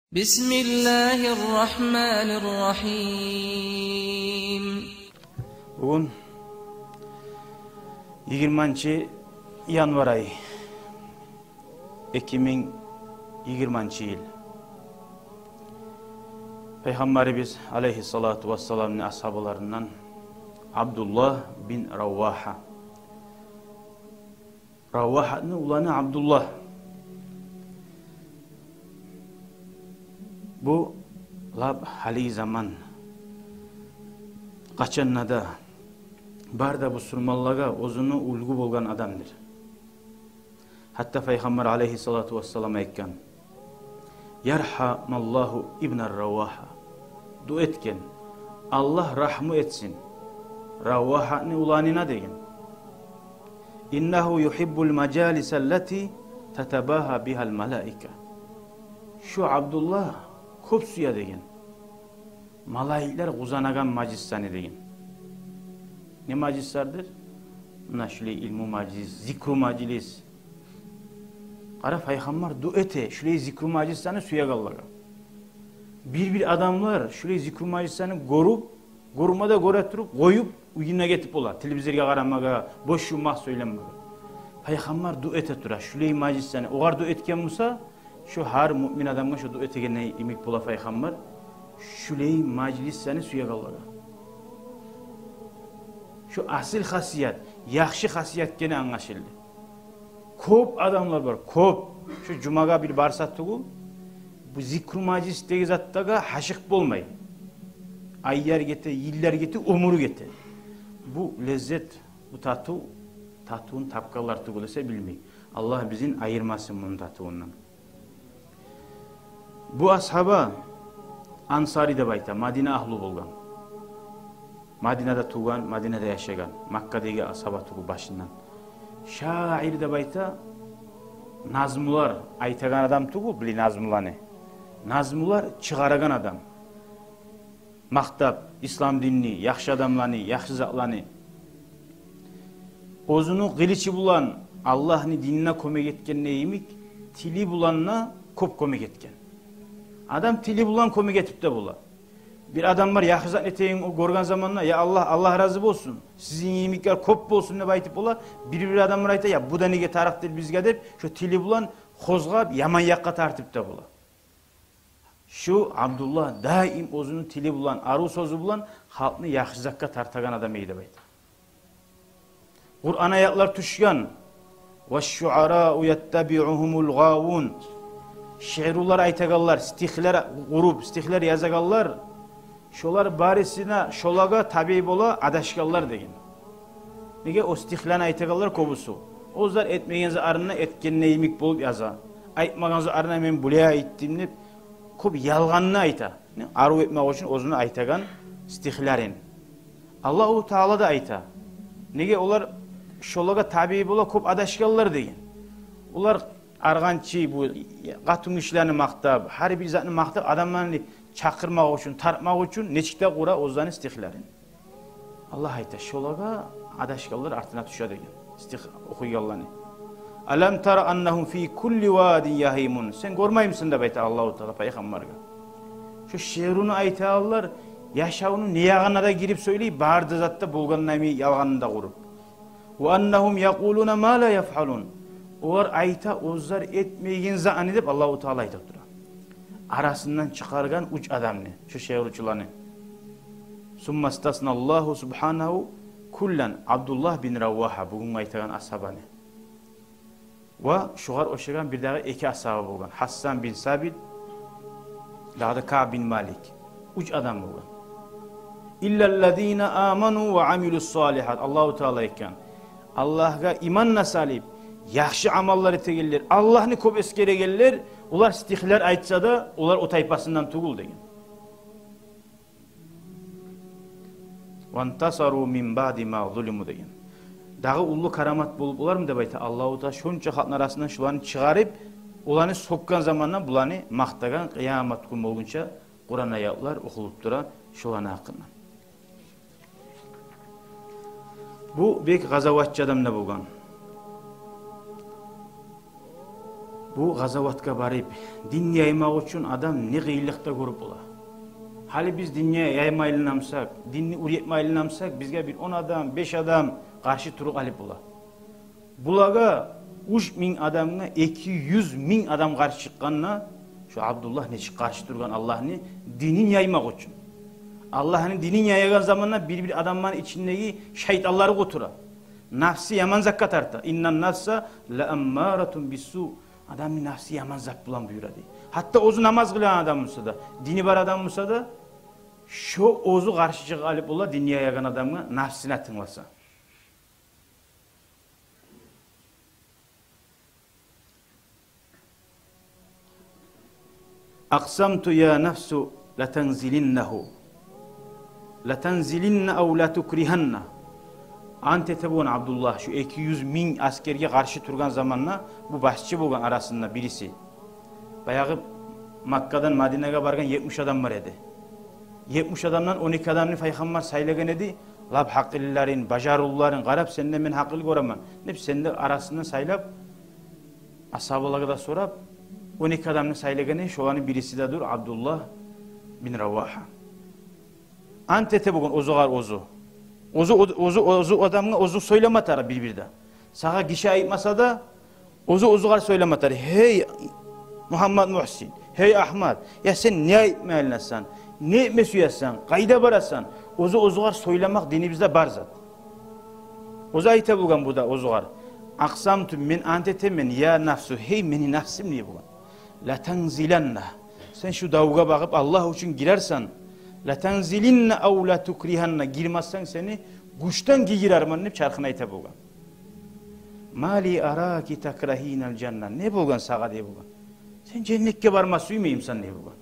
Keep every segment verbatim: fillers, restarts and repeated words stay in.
بسم الله الرحمن الرحيم. Бугюн йигирманчы январь ай, эки минг йигирманчы йыл. Пайхаммарыбыз алейгьиссалату вассаламны асгьабаларындан Абдуллагь бин Равагьа. Равагьатны уланы Абдуллагь. Бу лап гьалиги заман, къачан да, бары да бусурманлагъа оьзюню уьлгю болгъан адамдыр. Гьатта Пайхаммар алейгьиссалату вассалам айтгъан: «Ярхамаллагьу ибна Равагьа». Дуа этген: «Аллагь рагьму этсин Равагьатны уланына», – деген. «Иннагьу югьиббул мажалиса ллати татабагьа бигьал малаика». Шу Абдуллагь кёп сюе деген малайиклер къузанагъан мажлислени деген. Не мажлислердир? Муна шулай илму мажлис, зикру мажлис. Къара, Пайхаммар дуа эте шулай зикру мажлислени сюегенлеге. Бир-бир адамлар шулай зикру мажлислени гёрюп, гёрме де гёре туруп, къоюп, уьюне гетип бола телевизоргъа къарамагъа, бош юмакъ сёйлемеге. Пайхаммар дуа эте тура шулай мажлислени. Огъар дуа этген буса, шу гьар муъмин адамгъа шу дуа этегенни йимик бола Пайхаммар шулай мажлислени сюегенлеге. Шу асил хасият, яхшы хасият экени англашылды. Кёп адамлар бар, кёп. Шу жумагъа бир барса тюгюл, бу зикру мажлисдеги затлагъа гьашыкъ болмай. Айлар гете, йыллар гете, оьмюрю гете. Бу леззет, бу татыв, татывун тапгъанлар тюгюл эсе билмей. Аллагь бизин айырмасын муну татывундан. Бу асгьаба ансари деп айта, Мадина агьлю болгъан. Мадинада тувгъан, Мадинада яшагъан. Маккадагъы асгьаба тюгюл башындан. Шаир деп айта, назмулар айтагъан адам тюгюл, биле назмуланы. Назмулар чыгъарагъан адам. Макътап ислам динни, яхшы адамланы, яхшы затланы. Оьзюню къылычы булан Аллагьны динине кёмек этгенде йимик, тили булан да кёп кёмек этген. Адам тили булан кёмек этип де бола. Бир адам бар, яхшы затны этегенни гёрген заманда: «Я Аллагь, Аллагь рази болсун, сизин йимиклер кёп болсун», – деп айтып бола. Бир-бир адамлар айта: «Я, бу да неге тарыкъдыр бизге?» – деп, шу тили булан къозгъап, яман якъгъа тартып да бола. Шу Абдуллагь даим оьзюню тили булан, арив сёзю булан халкъны яхшы затгъа тартагъан адам эди деп айта. Къуран аятлар тюшген: «Ваш-шуарау яттабиугьумул гъавун». Шиърулар айтагъанлар, стихлер къуруп, стихлер язагъанлар, шолар барысы да шолагъа табий бола адашгъанлар деген. Неге? О стихлени айтагъанлар кёбюсю оьзлер этмеген затларын да этгенни йимик болуп яза. Айтмагъан затларын да «мен булай айтдым» деп, кёп ялгъанны айта. Не? Арив этмек учун оьзюню айтагъан стихлерин. Аллагьу Таала да айта. Неге? Олар шолагъа табий бола кёп адашгъанлар деген. Олар аргъанчы, бу къатынгишилени макътап, гьар бир затны макътап, адамланы чакъырмакъ учун, тартмакъ учун нечик де къура оьзлени стихлерин. Аллагь айта: «Шолагъа адашгъанлар артына тюше», – деген. Стих охуйгъанланы. «Алам тара аннагьум фи кулли вадин ягьимун». Сен гёрмеймисен, деп айта Аллагьу Таала Пайхаммаргъа. Шу шиърну айтагъанлар яшавну не ягъына да гирип сёйлей, бары да затда болгъан йимик ялгъанны да къуруп. «Ва аннагьум якъулуна ма ла яфъалун». Олар айта оьзлер этмеген затны деп Аллагьу Таала айтып тура. Арасындан чыгъаргъан уьч адамны, шу шиърчуланы. «Сумма истасна Аллагьу субгьанагьу куллан», Абдуллагь бин Равагьа, бугюн айтагъан асгьабаны. Ва шогъар ошагъан бир дагъы эки асгьаба болгъан: Гьассан бин Сабит, дагъы да Каъб бин Малик. Уьч адам болгъан. «Иллаллазина аману ва амилус-салигьат». Аллагьу Таала айтгъан: Аллагьгъа иман да салып, яхшы амаллар этегенлер, Аллагьны кёп эсгерегенлер, олар стихлер айтса да, олар о тайпасындан тюгюл деген. «Вантасару мин баъди ма зулиму» деген. Дагъы уллу карамат болуп болармы деп айта Аллагьу Таала, шонча халкъны арасындан шуланы чыгъарып, оланы сёкген заманда буланы макътагъан, къыямат гюн болгъунча Къуран аятлар охулуп тура шуланы гьакъындан. Бу бек къазаватчы адам да болгъан. Бу къазаватгъа барып, динни яймакъ учун адам не къыйынлыкъ да гёрюп бола. Гьали биз динни яйма айланамсакъ, динни уьйретме айланамсакъ, бизге бир он адам, беш адам къаршы туруп къалып бола. Булагъа, уьч минг адамгъа эки юз минг адам къаршы чыкъгъанда, шо Абдуллагь нечик къаршы тургъан Аллагьны динин яймакъ учун. Аллагьны динин яягъан заманда бир-бир адамланы ичиндеги шайтанлары къутура. Нафси яман затгъа тарта. Иннан нафса ла аммаратун биссу. Адамны нафси яман зат булан буюра дей. Гьатта оьзю намаз къылагъан адам буса да, дини бар адам буса да, шо оьзю къаршы чыгъып къалып бола динни яягъан адамгъа, нафсине тынгласа. Акъсамту я нафсу латанзилиннагьу. Латанзилинна ав латукригьанна. Ант эте болгъан Абдуллагь, шо эки юз минг аскерге къаршы тургъан заманда, бу башчы болгъан арасында бириси. Баягъы Маккадан Мадинагъа баргъан етмиш адам бар эди. Етмиш адамдан он эки адамны Пайхаммар сайлагъан эди, лап гьакъыллыларын, бажарывлуларын къарап, сенден мен гьакъыллы гёремен деп, сенден арасындан сайлап, асгьабалагъа да сорап, он эки адамны сайлагъан эди, шоланы бириси де дюр Абдуллагь бин Равагьа. Ант эте болгъан оьзюгер оьзю. Оьзю, оьзю, оьзю адамгъа оьзю сёйлеме тарыкъ бир-бирде. Сагъа гиши айтмаса да, оьзю оьзюгер сёйлеме тарыкъ. Гьей, Мугьаммад Мугьсин, гьей, Агьмат, я сен не айтма айланасан, не этме сюесен, къайда барасан? Оьзю оьзюгер сёйлемек динибизде бар зат. Оьзю айта болгъан бу да оьзюгер. Акъсамту, мен ант этемен, я нафсу, гьей, мени нафсым, дей болгъан. Латанзиланна. Сен шу давгъа багъып Аллагь учун гирерсен, латанзилинна ав латукригьанна, гирмесенг сени гючден гийирермен деп чархын айта болгъан. Ма ли араки такрагьинал жанна. Не болгъан сагъа, дей болгъан. Сен женнетге барма сюймеймисен, дей болгъан.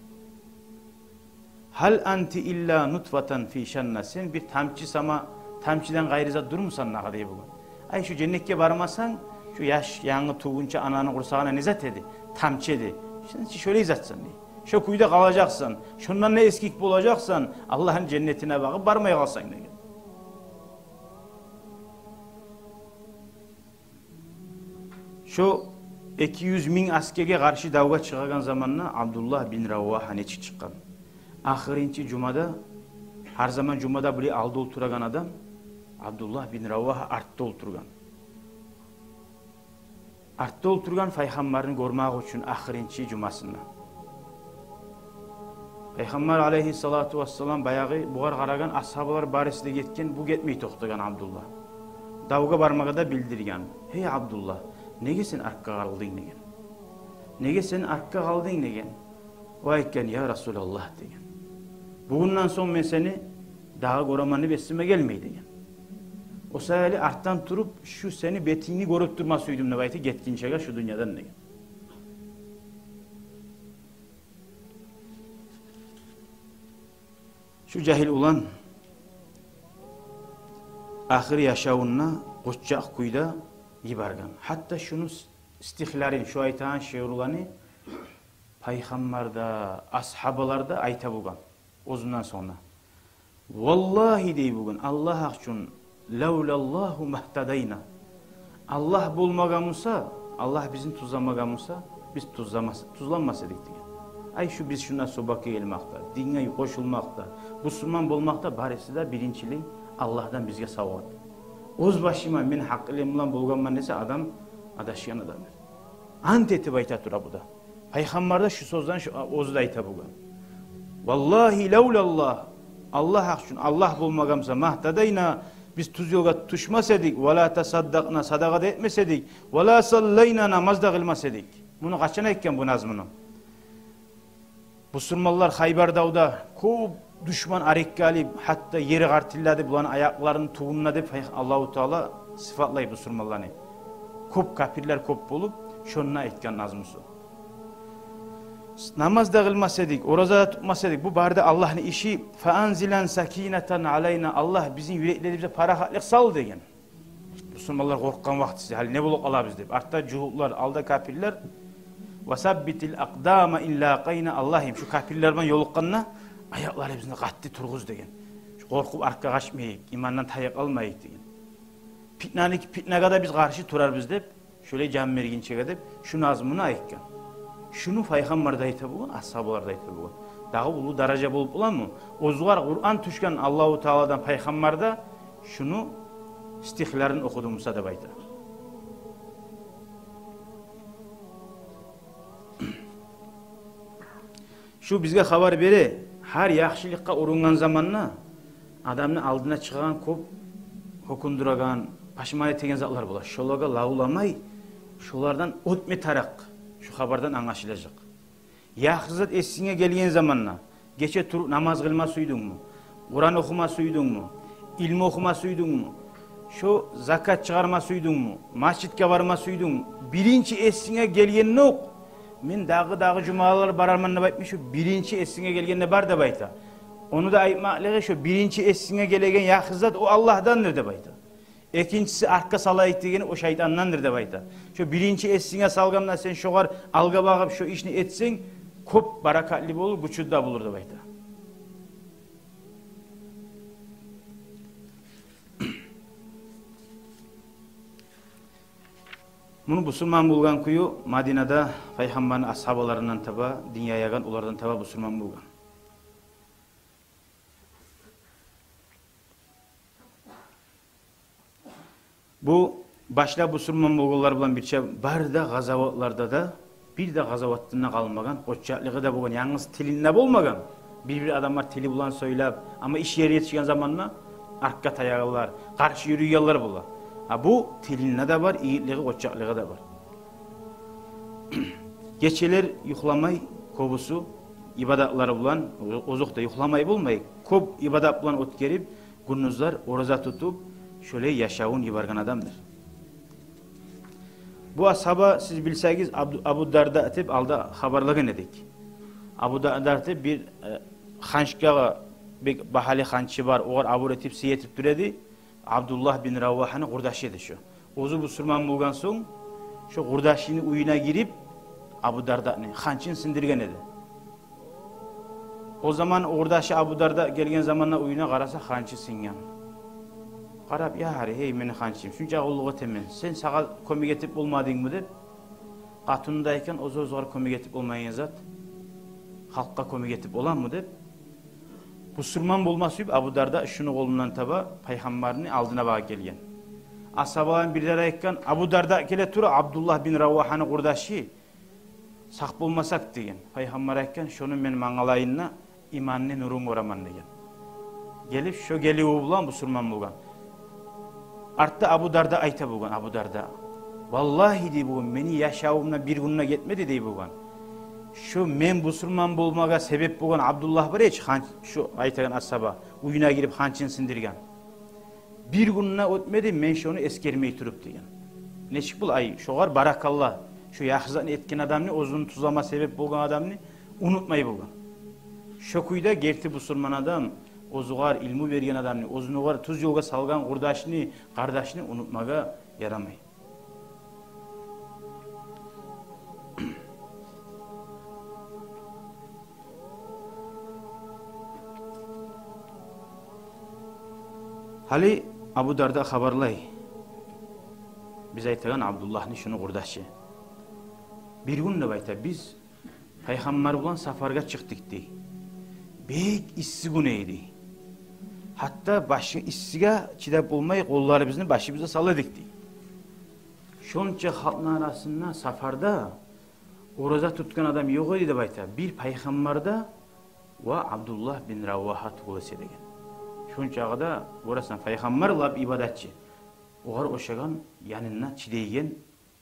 Гьал анти илла нутфатан фи шанна. Сен бир тамчы сама, тамчыдан къайры зат дюрмюсен дагъы, дей болгъан. Ай, шу женнетге бармасанг, шу яш, янгы тувгъунча ананы къурсагъына не зат эди? Тамчы эди. Сен чи шолай затсан, дей. Шо кюйде къалажакъсан. Шондан да эсгик болажакъсан, Аллагьны женнетине багъып бармай къалсанг, деген. Шо эки юз минг аскерге къаршы давгъа чыгъагъан заманда Абдуллагь бин Равагьа нечик чыкъгъан? Ахырынчы жумада, гьар заман жумада булай алда олтурагъан адам, Абдуллагь бин Равагьа артда олтургъан. Артда олтургъан Пайхаммарны гёрмек учун ахырынчы жумасында. Пайхаммар алайгьиссалату вассалам баягъы бугъар къарагъан, асгьабалар барысы да гетген, бу гетмей токътагъан Абдуллагь. Давгъа бармагъа да билдирген. Гьей, Абдуллагь, неге сен артгъа къалдынг, деген. Неге сен артгъа къалдынг, деген. О айтгъан, я Расулаллагь, деген. Бугюнден сонг мен сени дагъы гёремен деп эсиме гелмей, деген. О саялы артдан туруп, шу сени бетингни гёрюп турма сюйдюм деп айта гетгинчеге шу дюньядан, деген. Шу жагьил улан ахыр яшавун да къоччакъ кюйде йиберген. Гьатта шуну стихлерин, шу айтагъан шиъруланы Пайхаммар да, асгьабалар да айта болгъан оьзюнден сонг да. Валлагьи, дей болгъан, Аллагь гьакъ учун, лавлаллагьу магьтадайна. Аллагь болмагъан буса, Аллагь бизин тюзлемеген буса, биз тюзлемес, тюзленмес эдик, деген. Ай, шу биз шунда собакъгъа гелмекде, динге къошулмакъда, бусурман болмакъда барысы да биринчилей Аллагьдан бизге савгъат. Оьз башыма, мен гьакъылым булан болгъанман десе, адам адашгъан адам. Ант этип айта тура бу да. Пайхаммар да шу сёзден шу, оьзю де айта болгъан. Валлагьи лавлаллагь, Аллагь гьакъ учун, Аллагь болмагъан буса, магьтадайна, биз тюз ёлгъа тюшмес эдик, ва ла тасаддакъна, садагъа да этмес эдик, ва ла саллайна, намаз да къылмас эдик. Муну къачан айтгъан бу назмуну? Бусурманлар Хайбар давда кёп душман арекге алып, гьатта ер къартыллады буланы аякъларыны тюбюнде деп, Аллагьу Таала сыфатлай бусурманланы. Кёп капирлер кёп болуп, шонда айтгъан назмусу. Намаз да къылмас эдик, ораза да тутмас эдик. Бу бары да Аллагьны иши. Фа анзилан сакинатан алайна. Аллагь, бизин юреклерибизге парахатлыкъ сал, деген. Бусурманлар къоркъгъан вакътиси, гьали не болуп къалабыз деп. Артда жугьутлар, алда капирлер. Ва саббитил акъдама ин лакъайна. Аллагьым, шу капирлер булан ёлукъгъанда, аякъларыбызны къатты тургъуз, деген. Шу къоркъуп артгъа къачмайыкъ, имандан тайып къалмайыкъ, деген. Питнаны, питнагъа да биз къаршы турарбыз деп, шолай жан бергинчеге деп, шу назмуну айтгъан. Шуну пайхаммар да айта болгъан, асгьабалар да айта болгъан. Дагъы уллу даража болуп боламы? Оьзюгер Къуран тюшген Аллагьу Тааладан пайхаммар да шуну стихлерин охуду буса деп айта. Шу бизге хабар бере, гьар яхшылыкъгъа урунгъан заманда адамны алдына чыгъагъан кёп гьёкюндюреген, пашман этеген затлар бола. Шолагъа лавламай, шолардан оьтме тарыкъ. Шу хабардан англашылажакъ. Яхшы зат эсинге гелген заманда, гече туруп намаз къылма сюйдюнгмю? Къуран охума сюйдюнгмю? Илму охума сюйдюнгмю? Шо закат чыгъарма сюйдюнгмю? Межитге барма сюйдюнгмю? Биринчи эсинге гелгенде окъ, мен дагъы-дагъы жумалар барарман деп айтмай, шо биринчи эсинге гелгенде бар деп айта. Ону да айтмакълыгъы, шо биринчи эсинге гелеген яхшы зат, о Аллагьдандыр деп айта. Экинчиси, артгъа салайыкъ дегени, о шайтандандыр деп айта. Шо биринчи эсинге салгъанда сен шогъар алгъа багъып шо ишни этсенг, кёп баракатлы болур, гючю де болур деп айта. Муну бусурман болгъан кюю Мадинада пайхаммарны асгьабаларындан таба, дин яягъан, олардан таба бусурман болгъан. Бу башлап бусурман болгъанлар булан бирче бары да къазаватларда да, бир де къазаватында къалмагъан, къоччакълыгъы да болгъан, янгыз тилинде болмагъан. Бир-бир адамлар тили булан сёйлеп, амма иш ери етишген заманда артгъа таягъанлар, къаршы юрюйгенлер бола. А бу тилинде де бар, игитлиги, къоччакълыгъы да бар. Гечелер юхламай, кёбюсю ибадатлары булан, озокъда, юхламай болмай, кёп ибадат булан оьтгерип, гюндюзлер ораза тутуп, шолай яшавун йиберген адамдыр. Бу асгьаба, сиз билсегиз, Абду-, Абу Дарда деп алда хабарлагъан эдик. Абу Дарда деп бир, э, ханчгъа, бек багьалы ханчы бар, огъар абур этип, сый этип тура эди. Абдуллагь бин Равагьаны къурдашы эди шо. Оьзю бусурман болгъан сонг, шо къурдашыны уьюне гирип, Абу Дарданы ханчын сындыргъан эди. О заман къурдашы Абу Дарда гелген заманда уьюне, къараса, ханчы сынгъан. Къарап: «Я гьари, гьей мени ханчым, шунча къуллукъ этемен, сен сагъа кёмек этип болмадынгмы?» — деп. Къатыны да айтгъан: «Оьзю оьзюгер кёмек этип болмайгъан зат халкъгъа кёмек этип боламы?» — деп. Бусурман болма сюйюп, Абу Дарда шуну къолундан таба пайхаммарны алдына багъып гелген. Асгьабаланы бирлери айтгъан: «Абу Дарда геле тура, Абдуллагь бин Равагьаны къурдашы, сакъ болмасакъ», — деген. Пайхаммар айтгъан: «Шону мен мангалайында иманны нюрюн гёремен», — деген. Гелип, шо геливи булан бусурман болгъан. Артда Абу Дарда айта болгъан, Абу Дарда: «Валлагьи, — дей болгъан, — мени яшавумда бир гюн де гетмеди, — дей болгъан, — шо мен бусурман болмагъа себеп болгъан Абдуллагь бар эди чи, хан, шо айтагъан асгьаба, уьюне гирип ханчын сындыргъан. Бир гюн де оьтмеди мен шону эсгермей туруп», — деген. Нечик бул, ай, шогъар баракалла, шо яхшы затны этген адамны, оьзюн тюзлеме себеп болгъан адамны унутмай болгъан. Шо кюйде герти бусурман адам оьзюгер илму берген адамны, оьзюн огъар тюз ёлгъа салгъан къурдашны, къардашны унутмагъа ярамай. Гьали Абу Дарда хабарлай, биз айтагъан Абдуллагьны, шуну къурдашы. Бир гюн, деп айта, биз пайхаммар булан сапаргъа чыкъдыкъ, дей. Бек исси гюн эди. Гьатта башы иссиге чыдап болмай, къолларыбызны башыбызгъа сала эдик, дей. Шонча халкъны арасында сапарда ораза тутгъан адам ёкъ эди, деп айта, бир пайхаммар да ва Абдуллагь бин Равагьа тюгюл эсе, деген. Шончагъы да, гёресен, пайхаммар лап ибадатчы. Огъар ошагъан, янында чыдайгъан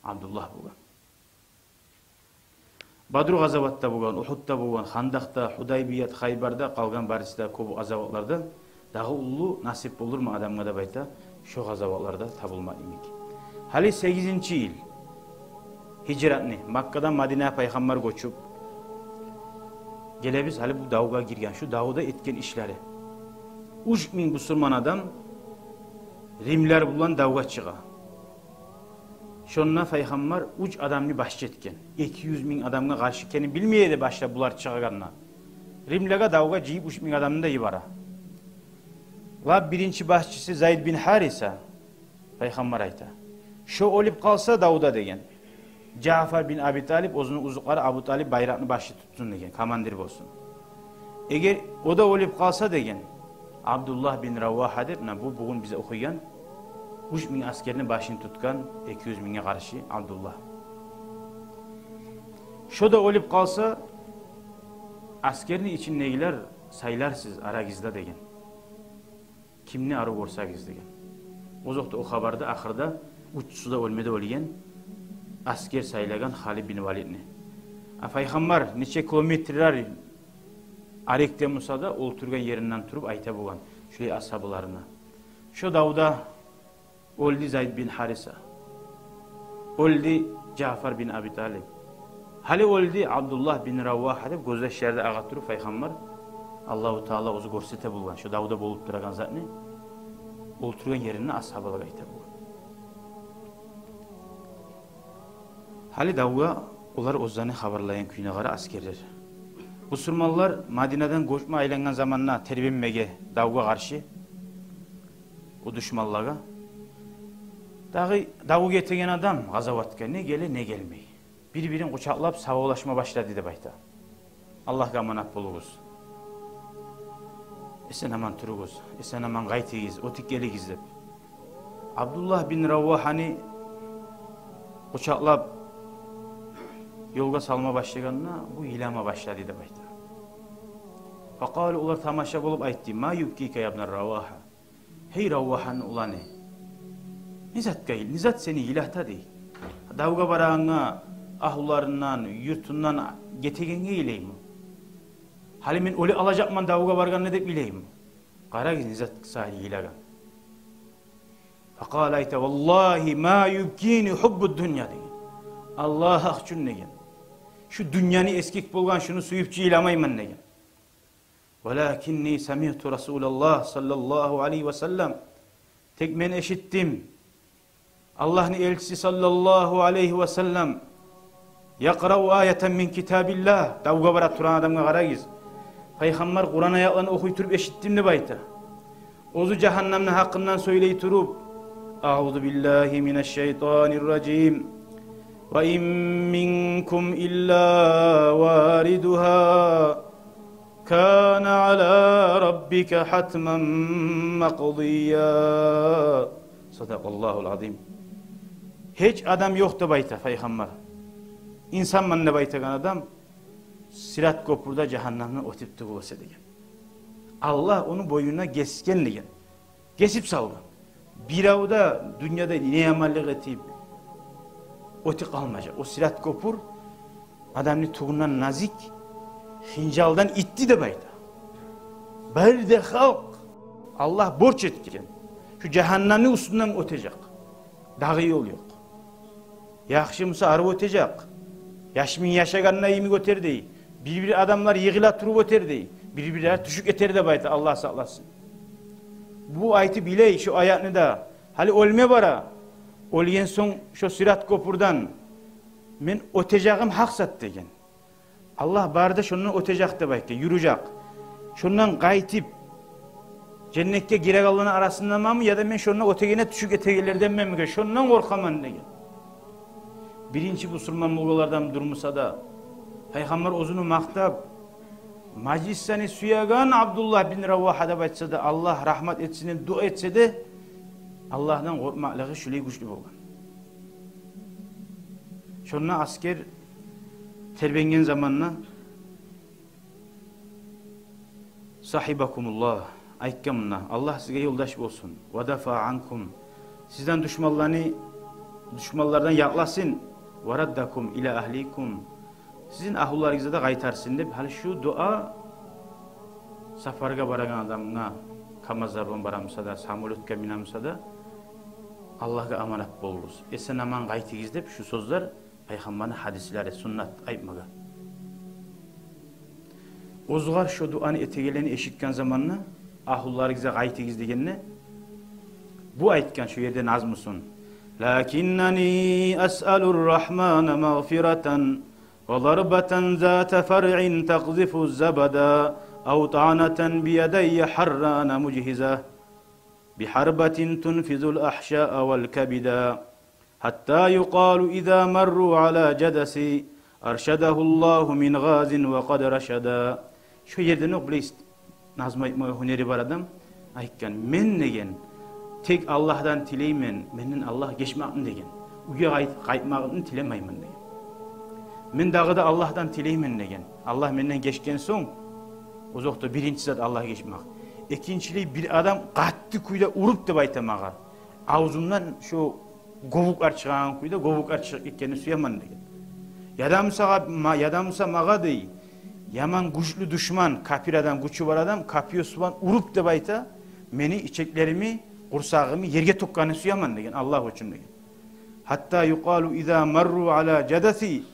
Абдуллагь болгъан. Бадру къазаватда болгъан, Угьудда болгъан, Хандакъда, Гьудайбият, Хайбарда, къалгъан барысы да кёп къазаватларда. Дагъы уллу насип болурму адамгъа, деп айта, шо къазаватларда табылма йимик. Гьали сегизинчи йыл гьижратны, Маккадан Мадинагъа пайхаммар гёчюп гелебиз, гьали бу давгъа гирген, шу давда этген ишлери. Уьч минг бусурман адам римлер булан давгъа чыгъа. Шонда пайхаммар уьч адамны башчы этген. Эки юз минг адамгъа къаршы экенин билмей эди башлап булар чыгъагъанда. Римлеге давгъа жыйып уьч минг адамны да йибере. Лап биринчи башчысы Зайд бин Гьариса, пайхаммар айта, шо оьлюп къалса давда, деген, Жаъфар бин Аби Талиб, оьзюню узукълары Абу Талиб байракъны башчы тутсун деген, командир болсун. Эгер о да оьлюп къалса деген, Абдуллагь бин Равагьа деп, муна бу бугюн биз охуйгъан, уьч минг аскерни башын тутгъан, эки юз мингге къаршы Абдуллагь. Шо да оьлюп къалса, аскерни ичиндегилер сайларсыз арагъызда деген. Кимни арив гёрсегиз деген. Озокъда, о хабарда ахырда уьч юзю де оьлмеди, оьлген аскер сайлагъан Халид бин Валидни. А пайхаммар нече километрлер арекде буса да, олтургъан еринден туруп айта болгъан шулай асгьабаларына. Шо давда оьлдю Зайд бин Гьариса. Оьлдю Жаъфар бин Аби Талиб. Гьали оьлдю Абдуллагь бин Равагьа деп, гёзьяшлары да агъа туруп пайхаммар, Аллагьу Таала оьзю гёрсете болгъан шо давда болуп турагъан затны, олтургъан еринде асгьабалагъа айта болгъан. Гьали давгъа олар оьзлени хабарлайгъан кюйюне къара, аскерлер. Бусурманлар Мадинадан гёчме айлангъан заманда тербенмеге давгъа къаршы, о душманлагъа. Дагъы давгъа гетеген адам къазаватгъа не геле, не гелмей. Бир-бирин къучакълап савболлашма башлады деп айта. Аллагьгъа аманат болугъуз. Эсен-аман туругъуз, эсен-аман къайтыгъыз, оьтюп гелигиз деп. Абдуллагь бин Равагьаны къучакълап ёлгъа салма башлагъанда, бу йылама башлады деп айта. Факъалу, олар тамаша болуп айтды: «Ма юбкика, я бна Равагьа?» Гьей, Равагьаны уланы, не затгъа йыл-, не зат сени йылата дей. Давгъа барагъангъа агьлюлеринден, юртунгдан гетегенге йылаймы? Гьали мен оьле алажакъман давгъа баргъанда деп йылаймы? Къарагъыз, не зат саялы йылагъан. Факъала, айта: «Валлагьи ма юбкини гьуббу ддунья», – деген. Аллагь гьакъ учун деген. Шу дюньяны эсгик болгъан, шуну сююп чи йыламайман деген. «Валакинни самигьту Расулаллагь саллаллагьу алайгьи ва саллам». Тек мен эшитдим Аллагьны элчиси саллаллагьу алайгьи ва саллам якърау аятан мин китабиллагь. Давгъа бара турагъан адамгъа къарагъыз. Пайхаммар Къуран аятланы охуй туруп эшитдим деп айта. Оьзю жагьаннамны гьакъындан сёйлей туруп: «Агьузу биллагьи минаш шайтанир ражим. Ва ин минкум илла варидугьа. Кана ала раббика гьатман макъдия. Садакъаллагьул азим». Гьеч адам ёкъ деп айта пайхаммар, инсанман деп айтагъан адам, Сират кёпюрде жагьаннамдан оьтюп тюгюл эсе деген. Аллагь ону бойнуна гесген деген. Гесип салгъан. Бирев де дюньяда не яманлыкъ этип оьтюп къалмажакъ. О Сират кёпюр адамны тюгюнден назик, хынжалдан итти деп айта. Бары да халкъ Аллагь борч этген шу жагьаннамны уьстюнден оьтежек. Дагъы ёл ёкъ. Яхшы буса, арив оьтежек. Яшмин яшагъанда йимик оьтер дей. Бир-бир адамлар йыгъыла туруп оьтер дей. Бир-бирлери тюшюп гетер деп айта, Аллагь сакъласын. Бу айтып йылай шо аятны да. Гьали оьлме бара. Оьлген сонг шо Сират кёпюрден мен оьтежегим гьакъ зат деген. Аллагь бары да шондан оьтежек деп айтгъан, юрюжек. Шондан къайтып женнетге гирегенлени арасындаманмы, яда мен шондан оьтегенде тюшюп гетегенлерденменми, шондан къоркъаман деген. Биринчи бусурман болгъанлардан дюр буса да, пайхаммар оьзюню макътап, мажлисни сюеген Абдуллагь бин Равагьа деп айтса да, Аллагь рагьмат этсин деп дуа этсе де, Аллагьдан къоркъмакълыгъы шулай гючлю болгъан. Шонда аскер тербенген заманда: «Сагьибакумуллагь», – айтгъан мунда: «Аллагь сизге ёлдаш болсун. Ва дафаа анкум, сизден душманланы, душманлардан якъласын. Ва раддакум ила агьликум, сизин агьлюлеригизге де къайтарсын», – деп. Гьали шу дуа сапаргъа барагъан адамгъа, КамАЗлар булан бара буса да, самолётгъа мине буса да, Аллагьгъа аманат болугъуз, эсен-аман къайтыгъыз деп шу сёзлер пайхаммарны гьадислери, суннат айтмагъа. Оьзюгер шо дуаны этегенлени эшитген заманда, агьлюлеригизге къайтыгъыз дегенде, бу айтгъан шо ерде назмусун: «Лакиннани асъалур рагьмана магъфиратан ва дарбатан зата фаръин такъзифу забада, ав таънатан биядайя гьаррана мужгьиза, бигьарбатин тунфизул агьшаа вал кабида». حتى يقال إذا مروا على جدثي أرشده الله من غاز وقد رشدا. Шо ерден окъ, билесиз, назму айтмагъа гьюнери бар адам айтгъан: «Мен, — деген, — тек Аллагьдан тилеймен, менден Аллагь гечмекни, — деген. — Уьйге къайт-, къайтмакъны тилемеймен, — деген. — Мен дагъы да Аллагьдан тилеймен, — деген. — Аллагь менден гечген сонг, озокъда, биринчи зат Аллагь гечмек. Экинчилей, бир адам къатты кюйде уруп, — деп айта магъа, — авзумдан шо гёбюклер чыгъагъан кюйде, гёбюклер чыгъып гетгенни сюемен», — деген. «Яда буса, ма-, яда буса магъа, — дей, — яман гючлю душман, капир адам, гючю бар адам копьёсу булан уруп, — деп айта, — мени ичеклерими, къурсагъымы ерге тёкгенни сюемен, — деген, — Аллагь учун», — деген. «حتى يقال إذا مروا على جدثي».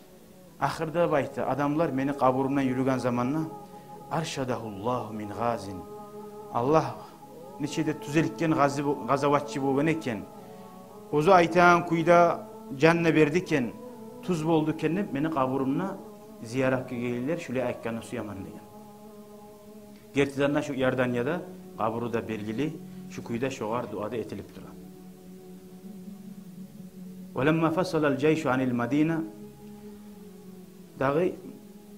Ахырда, деп айта, адамлар мени къабурумдан юрюген заманда: «أرشده الله من غاز». Аллагь нече де тюзелген гъази-, къазаватчы болгъан экен. Оьзю айтагъан кюйде жан да берди экен, тюз болду экен деп, мени къабурумда зияратгъа гелелер, шулай айтгъанны сюемен, — деген. Гертиден де, шу Иорданияда къабуру да белгили, шу кюйде шогъар дуа да этилип тура. «ولما فصل الجيش عن المدينة». Дагъы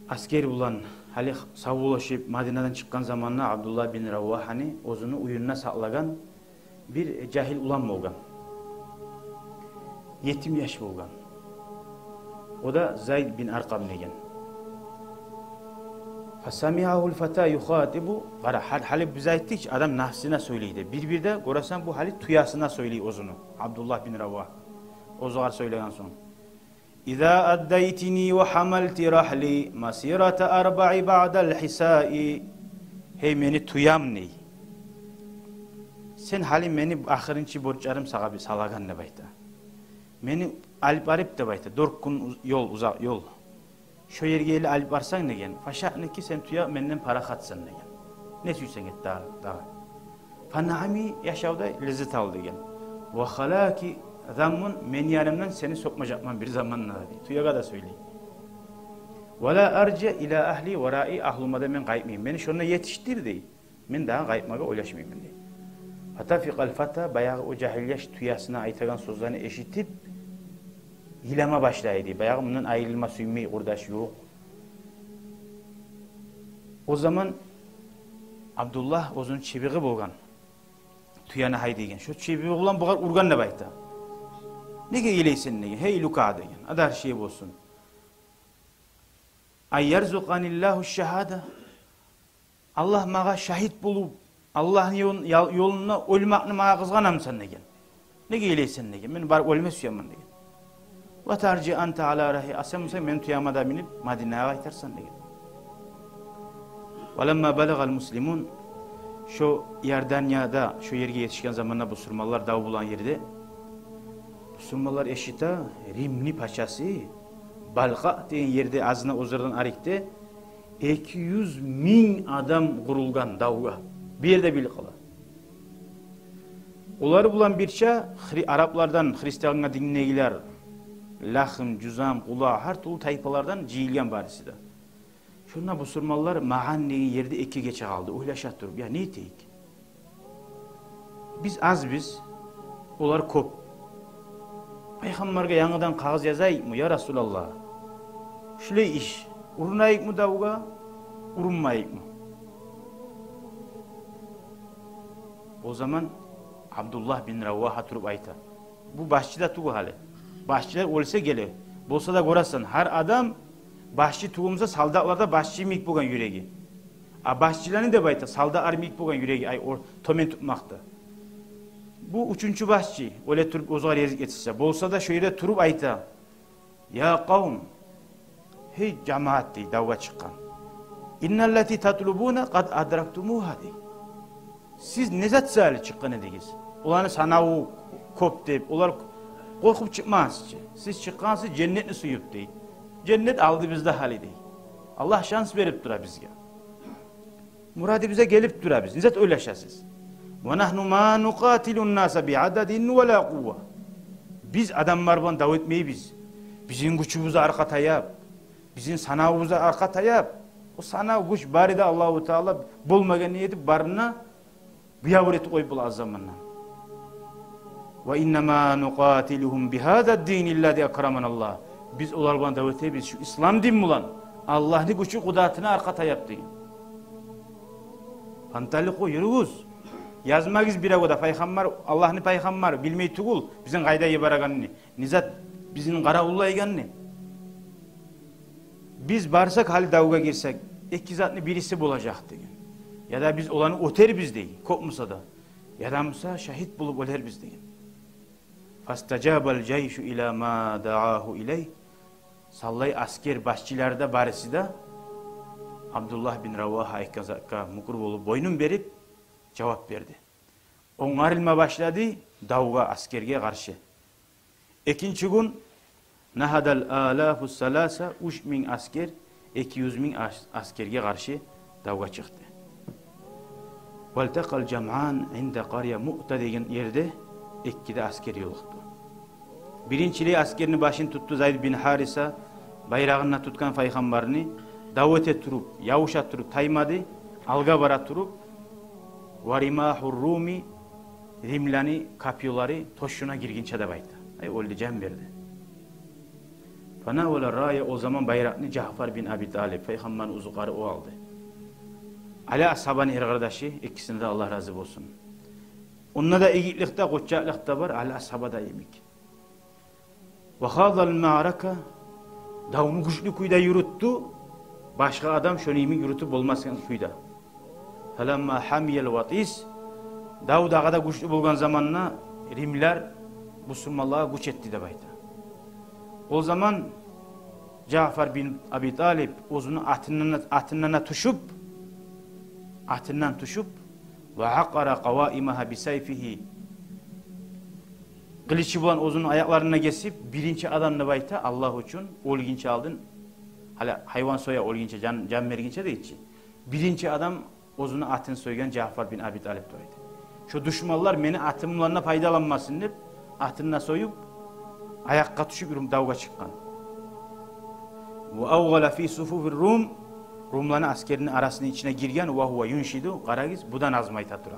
асгер булан гьали савболлашып Мадинадан чыкъгъан заманда Абдуллагь бин Равагьаны оьзюню уьюнде сакълагъан бир жагьил улан болгъан. Етим яш болгъан. О да Зайд бин Аркъам деген. «فسمعه الفتى يخاطب». Къара, гьал-, гьали биз айтдыкъ чы, адам нафсына сёйлей деп. Бир-бирде гёресен, бу гьали тюесине сёйлей оьзюню, Абдуллагь бин Равагь. Оьзюгер сёйлеген сонг: «إذا أديتني وحملت رحلي مسيرة أربع بعد الحساء». «Гьей, мени тюем, — дей, — сен гьали мени ахырынчы борчларым сагъа бир салагъан, — деп айта. — Мени алып барып, — деп айта, — дёрт гюн уз-, ёл, узакъ ёл. Шо ерге ерли алып барсанг, — деген, — фашаъники, сен тюе, менден парахатсан, — деген. — Не сюйсенг эт дагъы, дагъы. Фанагьими, яшавда леззет ал, — деген. — Ва халаки заммун, мени янымдан сени сёкмежекмен бир заманда», — дей. Тюеге де сёйлей. «Ва ла аржи ила ахли ва раи, агьлюме де мен къайтмайман. Мени шонда етишдир, — дей. — Мен дагъы къайтмагъа ойлашмайман», — дей. Фатафикъал фата, баягъы о жагьил яш тюесине айтагъан сёзлени эшитип, йылама башлай, дей. Баягъы мундан айрылма сюймей, къурдаш ёкъ. О заман Абдуллагь оьзюню чыбыгъы болгъан, тюени гьайдайгъан. Шо чыбыгъы булан бугъар ургъан деп айта. «Неге йылайсан?» — деген. «Гьей, Лука, — деген, — адаршие болсун. Ан ярзукъаниллагьу шагьада. Аллагь магъа шагьит болуп, Аллагьны ёлун-, ял-, ёлунда оьлмекни магъа къызгъанамысан?» — деген. «Неге йылайсан?» — деген. «Мен барып оьлме сюемен», — деген. «Ва таржи анта ала рахли, а сен буса мени тюеме де минип, Мадинагъа къайтарсан», — деген. Ва ламма балагъал муслимун, шо Иорданияда, шо ерге етишген заманда бусурманлар дав болагъан ерде, бусурманлар эшите, Римни пачасы Балкъа деген ерде, азына озерден арекде, эки юз минг адам къурулгъан давгъа. Бир ерде билип къала. Олар булан бирче хри-, араплардан христиан диндегилер, Лахм, Жузам, Къула, гьар тюрлю тайпалардан жыйылгъан барысы да. Шонда бусурманлар Маъан деген ерде эки гече къалды, ойлаша туруп: «Я не этейик? Биз азбыз, олар кёп. Пайхаммаргъа янгыдан къагъыз язайыкъмы, я Расулаллагь? Шулай иш, урунайыкъмы давгъа, урунмайыкъмы?» О заман Абдуллагь бин Равагьа туруп айта. Бу башчы да тюгюл гьали. Башчылар оьлсе геле. Болса да гёресен, гьар адам башчы тюгюл буса, солдатлар да башчы йимик болгъан юреги. А башчыланы деп айта, солдатлар йимик болгъан юреги, ай, о, тёбен тутмакъда. Бу уьчюнчю башчы, оьле туруп оьзюне ризкъ етишсе. Болса да шо ерде туруп айта: «Я къавм, гьей жамаат, — дей, — давгъа чыкъгъан. — Инналлати татлубуна къад адрактумугьа, — дей. — Сиз не зат саялы чыкъгъан эдигиз? Оланы санаву кёп деп, олар, къоркъуп чыкъмагъансыз чы. Сиз чыкъгъансыз женнетни сююп, — дей. — Женнет алдыбызда гьали, — дей. — Аллагь шанс берип тура бизге. Мурадыбызгъа гелип тура биз. Не зат ойлашасыз? Ва нагьну ма нукъатилун наса би ададин ва ла къувва. Биз адамлар булан дав этмейбиз. Бизин гючюбюз аркъа таяп, бизин санавубуз аркъа таяп. О санав, гюч бары да Аллагьу Таала болмагъан этип, барына буявур этип къоюп бола аз заманда. «Ва иннама нукъатилугьум бигьазад-дини ллази акраманаллагь». Биз олар булан дав этебиз шу ислам дин булан, Аллагьны гючю, къудратына аркъа таяп деген. «Фанталикъу», юрюгюз. Язмагъыз биревге де, пайхаммар, Аллагьны пайхаммары билмей тюгюл бизин къайда йиберегенни, не зат бизин къаравуллайгъанны. Биз барсакъ, гьали давгъа гирсек, эки затны бириси болажакъ деген. Яда биз оланы оьтербиз дей, кёп буса да. Яда буса шагьит болуп оьлербиз деген. «Фастажабал жайшу ила ма даагьу илайгь». Савлай аскер башчылары да, барысы да Абдуллагь бин Равагьа айтгъан затгъа мюкюр болуп, бойнун берип, жавап берди. Онгарылма башлады давгъа, аскерге къаршы. Экинчи гюн «нагьадал алафу саласа», уьч минг аскер эки юз минг ас-, аскерге къаршы давгъа чыкъды. «Валтакъал жамъан инда къаря Муъта» деген ерде эки де аскер ёлукъду. Биринчилей аскерни башын тутду Зайд бин Гьариса, байрагъын да тутгъан, пайхаммарны, дав эте туруп, явуша туруп таймады, алгъа бара туруп, «ва римагьур руми», римлени копьёлары тёшюне гиргинче деп айта. Ай, оьлдю, жан берди. «Фанавала рая», о заман байракъны Жаъфар бин Аби Талип, пайхаммарны узукъары, о алды. Али асгьабаны эр къардашы, экисине де Аллагь рази болсун. Онда да игитлик де, къоччакълыкъ да бар Али асгьабада йимик. «Ва хазал маърака», давну гючлю кюйде юрютдю, башгъа адам шону йимик юрютюп болмасгъан кюйде. «Фаламма гьамиял ватис», дав дагъы да гючлю болгъан заманда римлер бусурманлагъа гюч этди деп айта. О заман Жаъфар бин Аби Талип оьзюню атындан, атындан тюшюп, атындан тюшюп, «ва акъара къаваимагьа бисайфигьи», къылычы булан оьзюню аякъларын гесип, биринчи адам деп айта, Аллагь учун, оьлгинче алдын, гьали гьайван соя оьлгинче, жан, жан бергинче дейчи, биринчи адам оьзюню атын сойгъан Жаъфар бин Аби Талип деп айта. Шо душманлар мени атым булан да пайдаланмасын деп, атын да союп, аякъгъа тюшюп, юрюп давгъа чыкъгъан. «Ва авгъала фи суфуфир рум», румланы аскерини арасыны ичине гирген, «ва гьува юншиду», къарагъыз, бу да назму айта тура.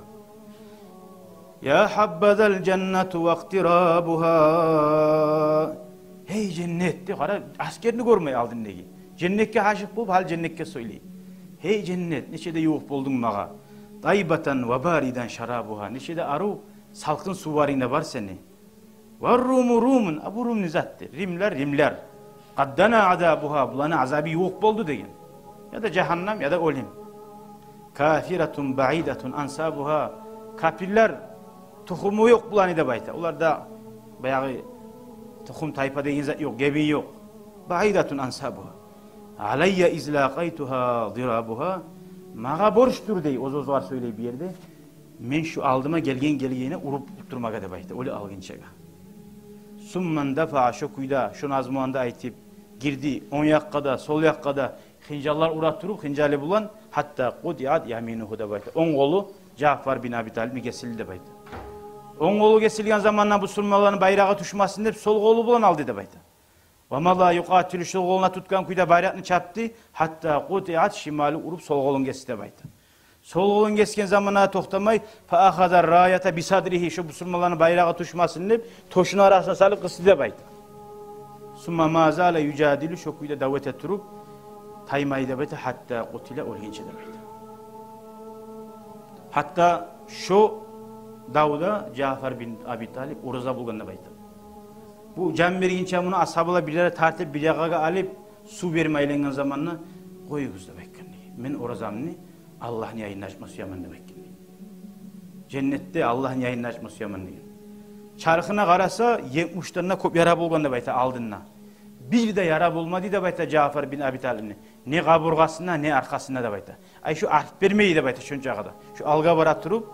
«Я гьаббазал жаннату ва кътирабугьа». «Гьей женнет», — деп, къара, аскерни гёрмей алдындагъы. Женнетге гьашыкъ болуп, гьали женнетге сёйлей. «Гьей женнет, нече де ювукъ болдунг магъа. Тайбатан ва баридан шарабугьа». Нече де арив, салкъын сувларынг да бар сени. «Ва руму румун», а бу рум не затды? Римлер, римлер. «Къад дана азабугьа», буланы азабы ювукъ болду деген. Яда жагьаннам, яда оьлюм. «Кафиратун баидатун ансабугьа». Капирлер, тухуму ёкъ буланы деп айта. Оларда баягъы тухум-тайпа деген зат ёкъ, гебин ёкъ. «Баидатун ансабугьа. Алайя излакъайтугьа дирабугьа». Магъа борчдур дей, оьз-оьзюне сёйлей бу ерде. Мен шу алдыма гелген-гелгенине уруп турмагъа деп айта, оьлюп алгъынчагъа. «Сумма индафаа», шо кюйде, шо назмуланы да айтып, гирди онг якъгъа да, сол якъгъа да, хынжаллар ура туруп, хынжалы булан, «гьатта къутиат яминугьу» деп айта. Онг къолу Жаъфар бин Аби Талипни гесилди деп айта. Онг къолу гесилген заманда бусурманланы байрагъы тюшмесин деп, сол къолу булан алды деп айта. «Ва мада юкъатилу», шол къолуна тутгъан кюйде байракъны чапды, «гьатта къутиат шималугьу», уруп сол къолун гесди деп айта. Сол къолун гесген заманда токътамай, «фа ахазар раята бисадригьи», шо бусурманланы байрагъы тюшмесин деп, тёшюню арасына салып къысды деп айта. «Сумма ма зала южадилу», шо кюйде дав эте туруп, таймай деп айта, «гьатта къутила», оьлгенче деп айта. Гьатта шо давда Жаъфар бин Аби Талип ораза болгъан деп айта. Бу жан бергинче муну асгьабалар бирлери тартып, бир якъгъа алып, сув берме айлангъан заманда, «къоюгъуз» деп айтгъан дей. «Мен оразамны Аллагьны янында ачма сюемен» деп айтгъан дей. Женнетде Аллагьны янында ачма сюемен деген. Чархына къараса, етмишден де кёп яра болгъан деп айта алдында. Бир де яра болмады деп айта Жаъфар бин Аби Талипни. Не къабургъасында, не аркъасында деп айта. Ай, шо арт бермей деп айта шончагъа да. Шо алгъа бара туруп,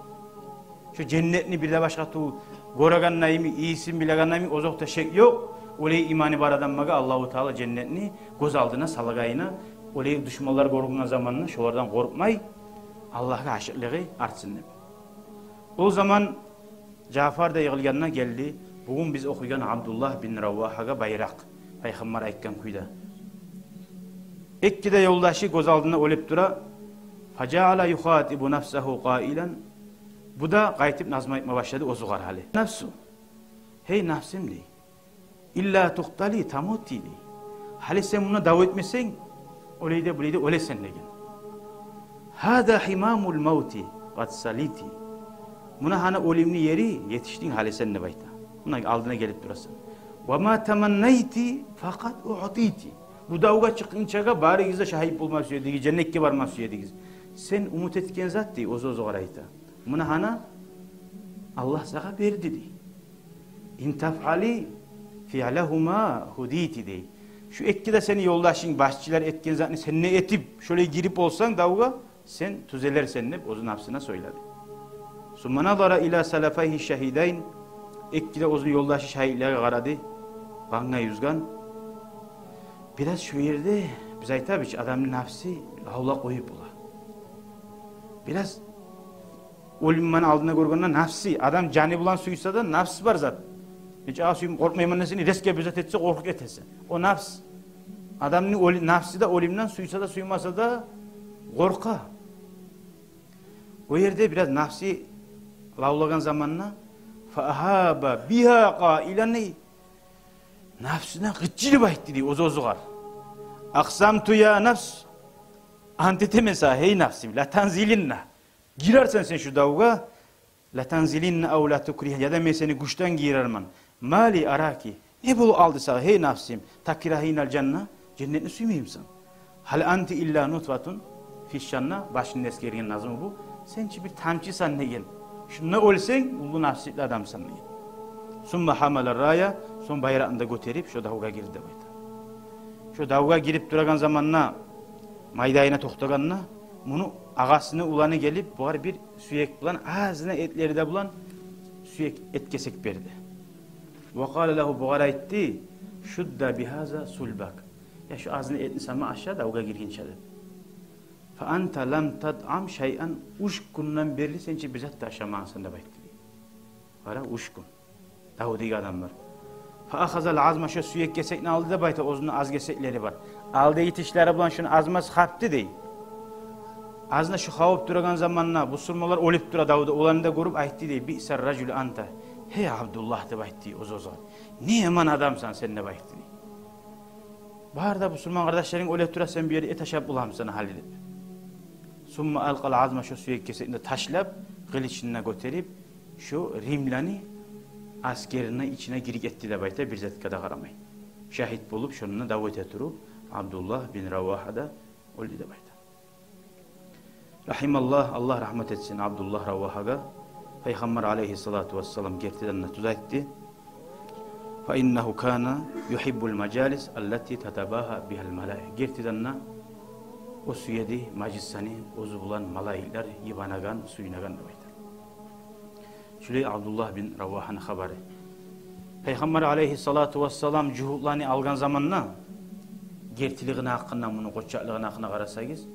шо женнетни бир де башгъа ту-, гёрегенде йимик, ийисин билегенде йимик, озокъда, шек ёкъ. Олай иманы бар адамлагъа Аллагьу Таала женнетни гёз алдына салагъанына, олай душманлар гёрюнген заманда шолардан къоркъмай, Аллагьгъа ашыкълыгъы артсын деп. О заман Жаъфар да йыгъылгъанда гелди. Бугюн биз охуйгъан Абдуллагь бин Равагьагъа байракъ, пайхаммар айтгъан кюйде. Эки де ёлдашы гёз алдында оьлюп тура. «Фажаала юхатибу нафсагьу къаилан». Бу да къайтып назму айтма башлады оьзюгер гьали. «Нафсу, Гьей, напсым, дей. Илла тукътали тамоти, дей. Гьали сен муна дав этмесенг, олай да, булай да оьлесен, деген. Гьаза гьимамул мавти къад салити. Муна гьана оьлюмню ери, етишдинг гьали сен, деп айта. Муна алдына гелип турасан. Ва ма таманнайти факъад уътити. Бу давгъа чыкъгъынчагъа барыгъыз да шагьит болма сюе эдигиз, женнетге барма сюе эдигиз. Сен умут этген зат, дей, оьз-оьзюгер айта. Муна гьана Аллагь сагъа берди, дей. Ин тафъали фиълагьума гьудити, дей. Шу эки де сени ёлдашынг, башчылар этген затны сен де этип, шолай гирип болсанг давгъа, сен тюзелерсен, деп оьзю напсына сёйледи. Сумма назара ила салафайгьи шагьидайн. Эки де оьзюню ёлдашы шагьитлеге къарады. Къангъа юзген. Бираз шу ерде биз айтабыз, адамны напсы лавлап къоюп бола. Бираз оьлюмню алдында гёргенде напсы, адам жаны булан сюйсе де, напс бар зат. Гьеч агъа сюймей, къоркъмайман десенг, резко бир зат этсе, къоркъуп этесен. О напс. Адамны оьлю-, напсы да оьлюмден, сюйсе де, сюймесе де къоркъа. О ерде бираз напсы лавлагъан заманда, фа агьаба бигьа къаилан, напсына къычырып айтды, дей, оьз-оьзюгер. Акъсамту я нафс, ант этемен сагъа, гьей напсым, ла танзилинна. Гирерсен сен шу давгъа, ла танзилинна ав ла тукригьа, яда мен сени гючден гирермен. Ма ли араки, не болуп къалды сагъа, гьей напсым, такрагьинал жанна, женнетни сюймеймисен? Гьал анти илла нутфатун фиш шанна, башында эсгерген назму бу. Сен чи бир тамчысан, деген. Шунда оьлсенг, уллу насипли адамсан, деген. Сумма гьамала рая, сонг байракъны да гётерип, шо давгъа гирди, деп айта. Шо давгъа гирип турагъан заманда, майдайына токътагъанда, муну агъасыны уланы гелип, бугъар бир сюек булан, азына этлери де булан сюек, эт кесек берди. Ва къала лагьу, бугъар айтды: шудда бигьаза сулбак. Я, шу азына этни сама аша давгъа гиргинче, деп. Фа анта лам татъам шайъан, уьч гюнден берли сен чи бир зат да ашамагъансан, деп айтды, дей. Къара, уьч гюн. Давдагъы адамлар. Фа ахазал азма, шо сюек кесекни алды, деп айта, оьзюню аз кесеклери бар. Алдагъы тишлери булан шону аз-маз хапды, дей. Азына шо хавуп турагъан заманда, бусурманлар оьлюп тура давда, оланы да гёрюп айтды, дей: биъсар ражул анта. Гьей Абдуллагь, деп айтды оьз-оьзюне. Не яман адамсан сен, деп айтды, дей. Бары да бусурман къардашларынг оьле тура, сен бу ерде эт ашап боламысан гьали, деп. Сумма алкъал азма, шо сюек кесекни де ташлап, къылычын да гётерип, шо римлени аскерини ичине гирип гетди, деп айта, бир затгъа да къарамай. Шагьит болуп, шонда дав эте туруп, Абдуллагь бин Равагьа да оьлдю, деп айта. Рагьималлагь, Аллагь рагьмат этсин Абдуллагь Равагьагъа. Пайхаммар алайгьиссалату вассалам гертиден де тюз айтды: фа иннагьу кана югьиббул мажалис аллати татабагьа бигьал малаик. Гертиден де о сюеди мажлислени, оьзю булан малайиклер йыбанагъан, сююнеген, деп айта. Шулай Абдуллагь бин Равагьаны хабары. Пайхаммар алайгьиссалату вассалам жугьутланы алгъан заманда, гертилигини гьакъында, муну къоччакълыгъыны гьакъында къарасагъыз,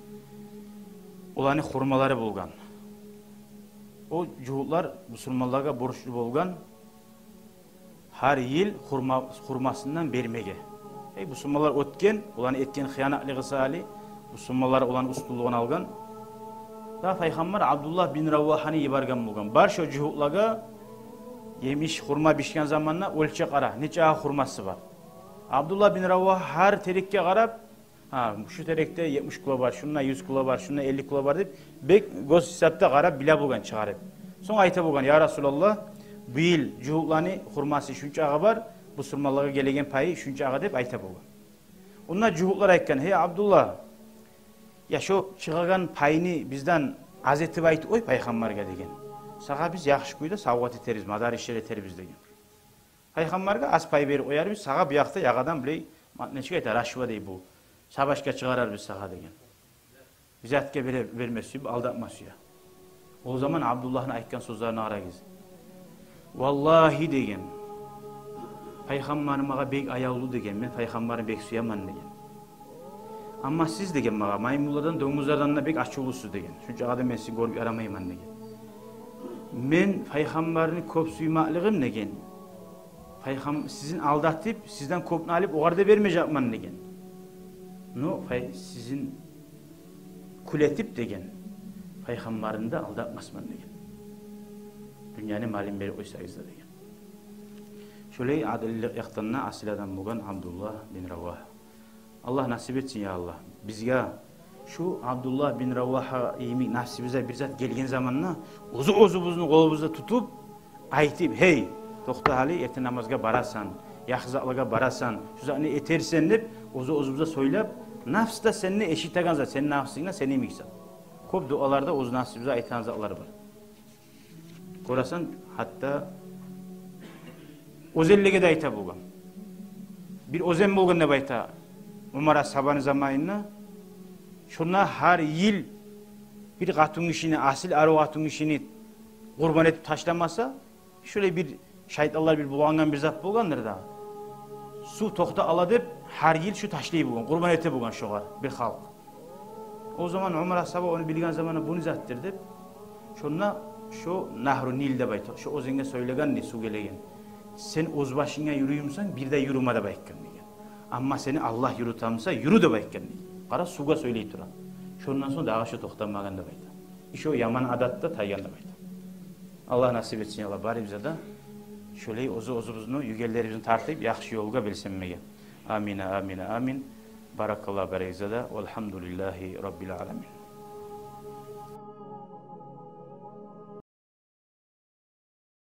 оланы хурмалары болгъан. О жугьутлар бусурманлагъа борчлу болгъан гьар йыл хурма, хурмасындан бермеге. Эй, бусурманлар оьтген, оланы этген хыянатлыгъы саялы, бусурманлар оланы уьстюнлюгюн алгъан. Да Пайхаммар Абдуллагь бин Равагьаны йиберген болгъан. Бар шо жугьутлагъа, емиш, хурма бишген заманда оьлче, къара, нече хурмасы бар. Абдуллагь бин Равагьа гьар терекге къарап, гьа, шу терекде етмиш кило бар, шунда юз кило бар, шунда элли кило бар деп, бек гёз гьисапда къарап, биле болгъан чыгъарып. Сонг айта болгъан: «Я Расулаллагь, бу йыл жугьутланы хурмасы шунчагъы бар, бусурманлагъа гелеген пайы шунчагъы», — деп айта болгъан. Онда жугьутлар айтгъан: «Гьей Абдуллагь, я шо чыгъагъан пайны бизден аз этип айтып къой Пайхаммаргъа, — деген. — Сагъа биз яхшы кюйде савгъат этербиз, мадар ишлер этербиз», — деген. Пайхаммаргъа аз пай берип къоярбыз, сагъа бу якъда ягъадан билей, ма-, нечик айта, рашва дей бу. Сабашгъа чыгъарарбыз сагъа деген. Бир затгъа бере-, берме сюйюп, алдатма сюе. О заман Абдуллагьны айтгъан сёзлерине къарагъыз. «Валлагьи, — деген, — Пайхаммарым магъа бек аявлу, — деген, — мен Пайхаммарны бек сюемен, — деген. — Амма сиз, — деген, — магъа маймунлардан, донгузлардан да бек ачувлусуз, — деген. — Шунча адам мен сизин гёрюп ярамайман, — деген. — Мен Пайхаммарны кёп сюймеклигим, — деген, — Пайхам-, сизин алдатып, сизден кёпню алып, огъар да бермежекмен, — деген. — Но пай-, сизин кюл этип, — деген, — Пайхаммарны да алдатмасман, — деген. — Дюньяны малын берип къойсагъыз да, — деген. Шолай адиллик якъдан да асил адам болгъан Абдуллагь бин Равагьа. Аллагь насип этсин, я Аллагь, бизге шу Абдуллагь бин Равагьа йимик нафсибизге бир зат гелген заманда оьзю оьзюбюзню къолубузда тутуп, айтып: «Гьей, токъта гьали, эртен намазгъа барасан, яхшы затлагъа барасан, шу затны этерсен», — деп, оьзю оьзюбюзге сёйлеп, нафс да сени эшитеген зат, сени нафсынг да сени йимик зат. Кёп дуаларда оьз нафсибизге айтагъан затлар бар. Гёресен, гьатта оьзенлеге де айта болгъан. Бир оьзен болгъан деп айта Умар асгьабаны заманында. Шонда гьар йыл бир къатынгишини, асил арив къатынгишини къурбан этип ташламаса, шолай бир шайтанлар бир булангъан бир зат болгъандыр да, сув токъта ала деп, гьар йыл шу ташлай болгъан, къурбан эте болгъан шогъар бир халкъ. О заман Умар асгьаба ону билген заманда, бу не затдыр деп, шонда шо Нагьру Нил деп айта, шо оьзенге сёйлеген дей, сув гелеген: «Сен оьз башынга юрюймюсен, бир де юрюме», — деп айтгъан деген. «Амма сени Аллагь юрютемусе, юрю», — деп айтгъан деген. Къара, сувгъа сёйлей тура. Шондан сонг дагъы шо токътамагъан деп айта. И шо яман адат да тайгъан деп айта. Аллагь насип этсин, я Аллагь, барыбызгъа да шолай оьзю оьзюбюзню югенлерибизни тартып, яхшы ёлгъа белсенмеге. Амин, амин, амин. Баракаллагь барыгъызгъа да. Валгьамдулиллагьи раббил аламин.